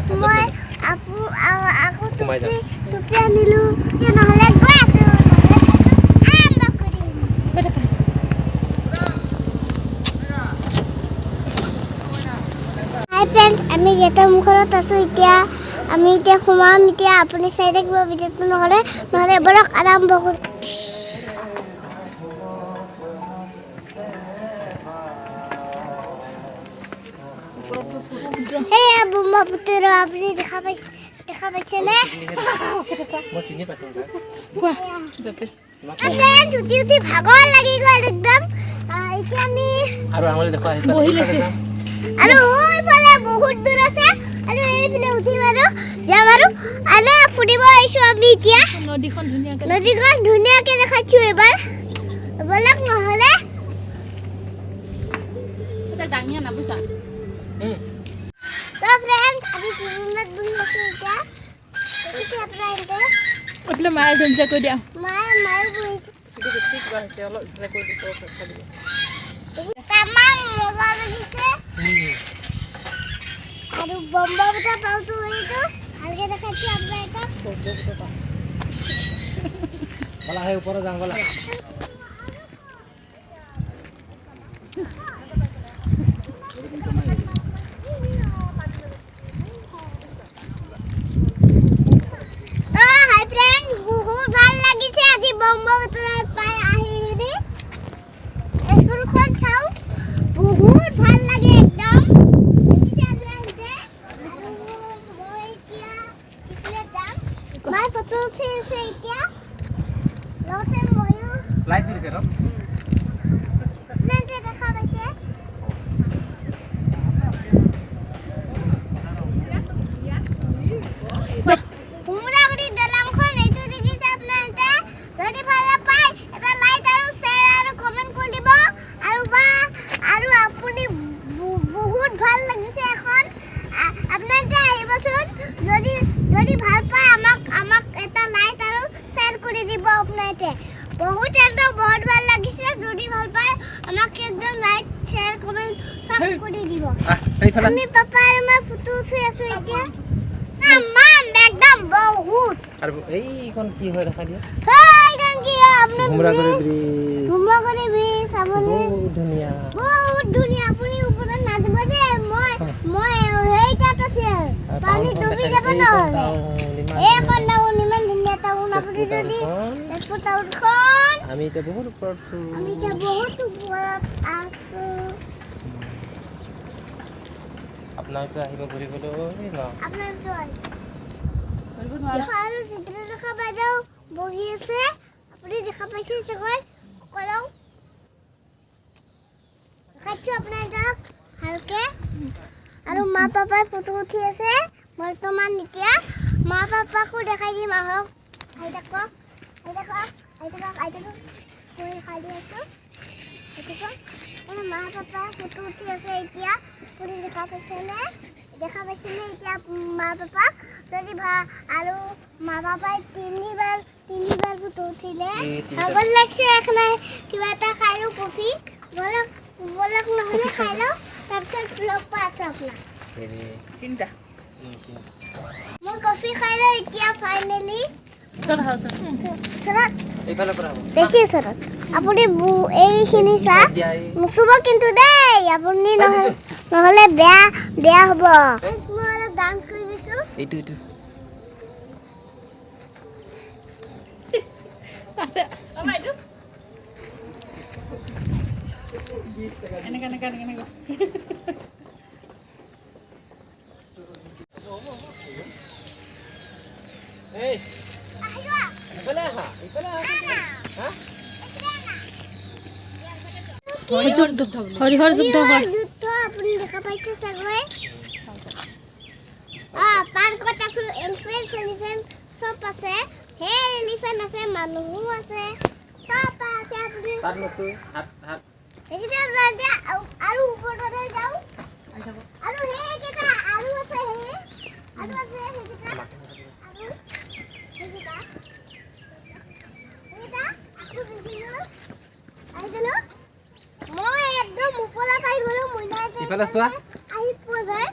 মই আকৌ সোমাই যাম। টুপি আনিলো, নহ'লে গৈ আছো আৰম্ভ কৰিম। হাই ফ্ৰেণ্ডছ, আমি গেটৰ মুখত আছো এতিয়া। আমি এতিয়া সোমাম এতিয়া, আপুনি চাই থাকিব ভিডিঅ'টো, নহ'লে বলক আৰম্ভ কৰোঁ। সেয়া ব্ৰহ্মপুত্ৰ, আপুনি দেখা পাইছে, দেখা পাইছেনে? মই চিনি পাইছোঁ। কোৱা। ফ্ৰেণ্ডছ, উঠি উঠি ভাগৰ লাগি গ'ল একদম। এতিয়া আমি আৰু আঙুলি দেখুৱা। বহি লৈছে। আৰু এইফালে বহুত দূৰ আছে, আৰু এইফালে উঠিম আৰু যাম আৰু এনে ফুৰিব আহিছোঁ আমি এতিয়া। নদীখন ধুনীয়াকে, নদীখন ধুনীয়াকে দেখাইছোঁ এইবাৰ। বলক নহ'লে। দাঙি আনা বুজিছা। তো ফ্ৰেণ্ডছ, আমি জুৰুঙাত বহি আছোঁ এতিয়া। দেখিছে আপোনালোকে? এইফালে মায়ে ধুনীয়া কৰি দিয়া। মায়ে বহিছে। বেছি কিবা হৈছে, অলপ ইফালে কৰি দিব। তামাম মজা লাগিছে। আৰু ব্ৰহ্মপুত্ৰ পাওঁটো এইটো ভালকে দেখাইছোঁ আপোনালোকক। ব'লা, সেই ওপৰত যাওঁ ব'লা। তো হাই ফ্ৰেণ্ডছ, বহুত ভাল লাগিছে আজি ব্ৰহ্মপুত্ৰত পাই আহি কিনি। তেজপুৰখন চাওঁ, বহুত ভাল লাগে একদম। দেখিছে আপোনালোকে? আৰু মই এতিয়া ইফালে যাম। মায়ে ফটো উঠি আছে এতিয়া, লগতে ময়ো। লাইট দিছে ন? আপোনালোকে দেখা পাইছে। ভোমোৰাগুৰি দলংখন এইটো দেখিছে আপোনালোকে। যদি ভাল পায় এটা লাইক আৰু শ্বেয়াৰ আৰু কমেণ্ট কৰি দিব। আৰু বা আৰু আপুনি বহুত ভাল লাগিছে এখন। আপোনালোকে আহিবচোন। যদি যদি ভাল পায় আমাক আমাক এটা লাইক আৰু শ্বেয়াৰ কৰি দিব আপোনালোকে। বহুত একদম বহুত ভাল লাগিছে। যদি ভাল পায় আমাক একদম লাইক, শ্বেয়াৰ, কমেণ্ট চব কৰি দিব। এইফালে। আমি পাপা আৰু মই ফটো উঠি আছো এতিয়া। তামাম একদম বহুত। আৰু এইখন কি হয় দেখা দিয়া। সেইখন কি হয় আপোনাৰ? ভোমোৰাগুৰি ব্ৰিজ। ভোমোৰাগুৰি ব্ৰিজ আপুনি। বহুত ধুনীয়া। বহুত ধুনীয়া। আপুনি ওপৰত নাযাব দেই। মই মই সেই তাত আছে, পানী ডুবি যাব নহ'লে। এইখন টাউন ইমান ধুনীয়া টাউন। আপুনি যদি তেজপুৰ টাউনখন। আমি এতিয়া বহুত ওপৰত আছো। আমি এতিয়া বহুত ওপৰত আছো। আপোনালোকে আহিব ঘূৰিবলৈ ন? আপোনালোকে আহিব। আৰু চিত্ৰলেখা বাইদেউ বহি আছে, আপুনি দেখা পাইছে চাগৈ। কলং দেখাইছোঁ আপোনালোকক ভালকে। আৰু মা পাপাই ফটো উঠি আছে বৰ্তমান। এতিয়া মা পাপাকো দেখাই দিম। আহক, আহি থাকক, আহি থাকক, আহি থাকক, আহি থাকক। মই খাই দি আছোঁ। আহি থাকক। এই মা পাপাই ফটো উঠি আছে এতিয়া। আপুনি দেখা পাইছেনে? দেখা পাইছেনে এতিয়া মা পাপাক? যদি ভা আৰু মা পাপাই তিনিবাৰ তিনিবাৰ ফটো উঠিলে। এই তিনিটা। ভাগৰ লাগছে। এখানে কিবা এটা খাই লওঁ, কফি। বলক বলক নহ'লে খাই লওঁ, তাৰপিছত লগ পাই আছোঁ আপোনাক। হেৰি। তিনিটা। তিনিটা। মই কফি খাই লওঁ এতিয়া ফাইনেলি। ওচৰত আহা, ওচৰত। ওচৰত। এইফালৰ পৰা হ'ব। বেছি ওচৰত। আপুনি এইখিনি চাহ দিয়া এই। নুচুব কিন্তু দেই আপুনি, নহ'লে বেয়া বেয়া হ'ব। মই অলপ ডান্স কৰি দিছোঁ। এইটো এইটো। আছে এইটো। এনেকা এনেকা এনেকা এনেকা। এই। আহি যোৱা। ইফালে আহা, ইফালে আহা। হা। হৰিহৰ যুদ্ধ হয়। যুদ্ধ আপুনি দেখা পাইছে চাগৈ। পাৰ্কত আছো। এলিফেণ্ট চেলিফেণ্ট চব আছে। সেই এলিফেণ্ট আছে, মানুহো আছে, চব আছে আপুনি। তাত নচো, হাত হাত। দেখিছে আপোনালোকে? আৰু ওপৰলৈ যাওঁ। আৰু সেইকেইটা আৰু আছে, সেই আৰু আছে সেইকেইটা, আৰু সেইকেইটা, সেইকেইটা আকৌ বেছি গ'ল। আহি গ'লো মই একদম ওপৰত আহি গ'লো। মইনা। ইফালে চোৱা। আহি পোৱা যায়।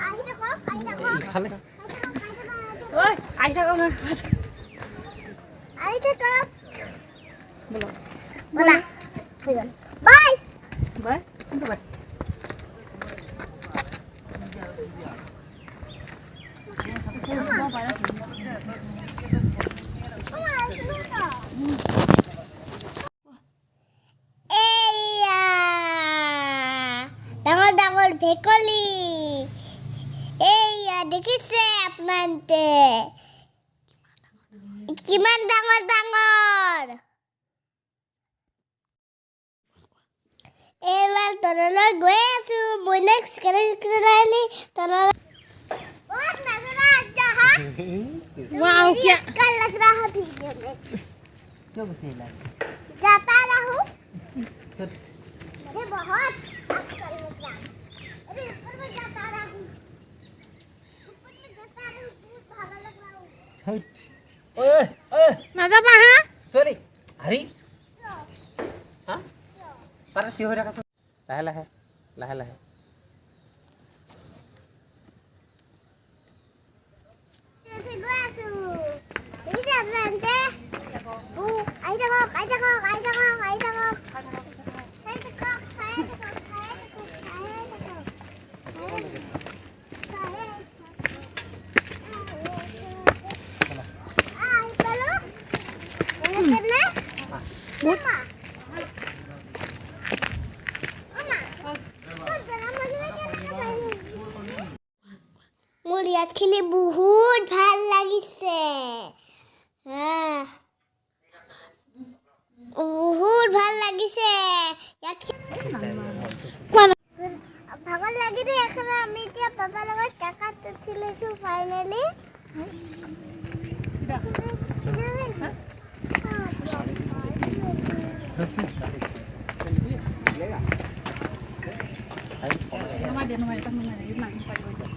আহি থাকক, আহি থাকক। ইফালে। খালে। ঐ, আহি থাকক না। আহি থাকক। ব'লা। ব'লা, হৈ গ'ল, বাই। বাই, কোনটো বাই? এয়া ডাঙৰ ডাঙৰ ভেকুলী। এইয়া দেখিছে আপোনালোকে, কিমান ডাঙৰ ডাঙৰ। এইবাৰ তললৈ গৈ আছো। মই খোজকাঢ়ি খোজকাঢ়ি তললৈ। बहुत नजारा अच्छा है। वाओ, क्या क्या लग रहा है वीडियो में। কিয় গুচি আহিলা? जाता रहूं। मुझे बहुत अच्छा लग रहा है। अरे, ऊपर में जाता रहूं, ऊपर में जाता रहूं, बहुत भागा लग रहा हूँ। ঐ ঐ। নাযাবা হা। ছোৱালী, হেৰি, হা, তাতে থিয় হৈ থাকাচোন। লাহে লাহে, লাহে লাহে। উঠি গৈ আছো। দেখিছে আপোনালোকে? ও, আহি থাকক, আহি থাকক, আহি থাকক, আহি থাকক, চাই থাকক, চাই থাকক, চাই থাকক, চাই থাকক, চাই থাকক। আহি পালো যেনে। মা, মা, মোৰ ইয়াত খেলি বহুত ভাল লাগিছে। বহুত ভাল লাগিছে ইয়াত। কোৱা না। ভাগৰ লাগিলে। এখন আমি এতিয়া পাপাৰ লগত কাকাত উঠি লৈছোঁ ফাইনেলি। চিধা। নমাই দে, নমাই দে, তাক নমাই দে, নামিব পাৰিব এতিয়া।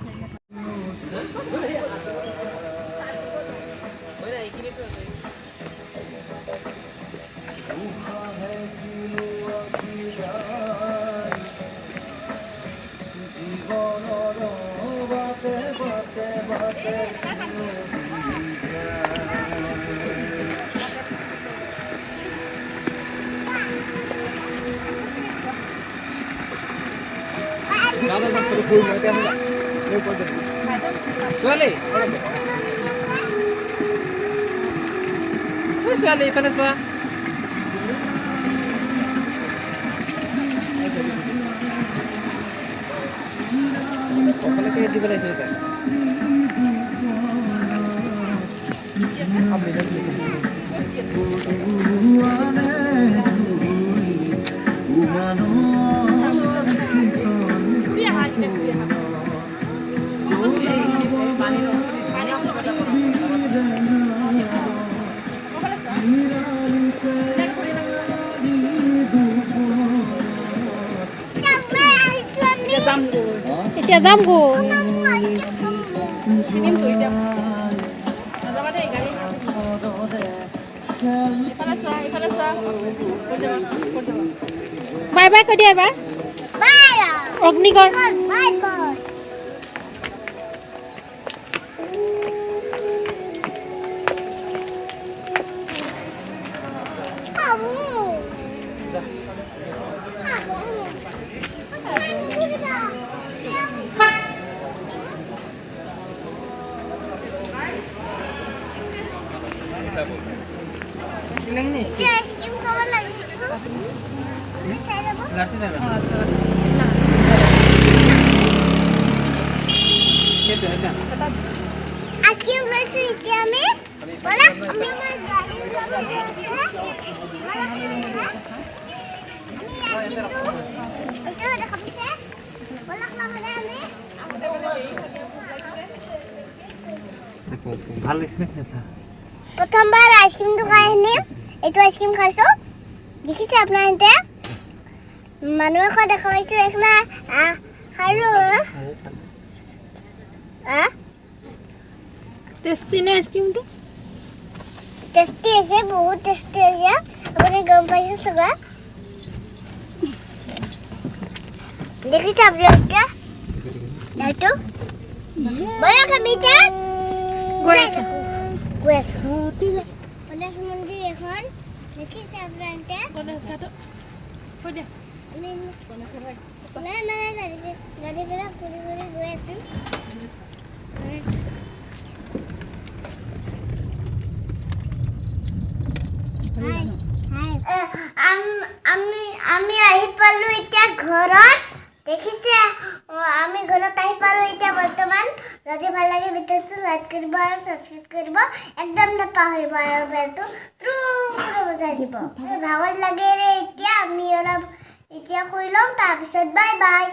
এইখিনিতো আছে। ছোৱালী, ঐ ছোৱালী, এইফালে চোৱা। অকলে দিব লাগিছিল তাই। ঘূৰি আহা এতিয়া, ঘূৰি আহা। পানী অলপ। ক'বলৈ চোৱা। এতিয়া ঘূৰি আহা। এতিয়া যাম গৈ, এতিয়া যাম গৈ। কিনিমতো এতিয়া। নাযাবা দেই গাড়ী। ইফালে চোৱা, ইফালে চোৱা। ক'ত যাবা, ক'ত যাবা? বাই বাই কৈ দিয়া এবাৰ। বাই। অগ্নিগড়। Bye bye. আইসক্রিম খাব লাগিছো, চাই ল'ব। আইসক্রিম লৈছো এতিয়া আমি। ব'লা, আমি আমাৰ গাড়ী যাব আছে। ব'লা, আমি আইসক্রিমটো এইটো দেখা পাইছে। ব'লক নহ'লে আমি। ভাল লাগিছে নে খেলা? প্ৰথমবাৰ আইচক্ৰীমটো খাই আহিম। এইটো আইচক্ৰীম খাইছোঁ, দেখিছে আপোনালোকে। মানুহে খোৱা দেখা পাইছোঁ। এইখন খালোঁ। টেষ্টি নে আইচক্ৰীমটো? টেষ্টি আছে, বহুত টেষ্টি আছে। আপুনি গম পাইছে চাগে। দেখিছে আপোনালোকে এইটো। ব'লক, আমি এতিয়া গৈ যাই আছো। থাকোঁ, গৈ আছোঁ। গণেশ মন্দিৰ এখন দেখিছে আপোনালোকে। গণেশ ঘাট কৈ দিয়া। আমি নাই নাই, গাড়ীবিলাক ঘূৰি ঘূৰি গৈ আছোঁ। হাই হাই। আমি আহি পালোঁ এতিয়া ঘৰত, দেখিছে। আমি ঘৰত আহি পালোঁ এতিয়া বৰ্তমান। যদি ভাল লাগে ভিডিঅ'টো, লাইক কৰিব আৰু ছাবস্ক্ৰাইব কৰিব একদম নাপাহৰিব আৰু বেলটো ট্ৰু কৰি বজাই দিব। আৰু ভাগৰ লাগে ৰে, এতিয়া আমি অলপ এতিয়া শুই ল'ম, তাৰপিছত বাই বাই।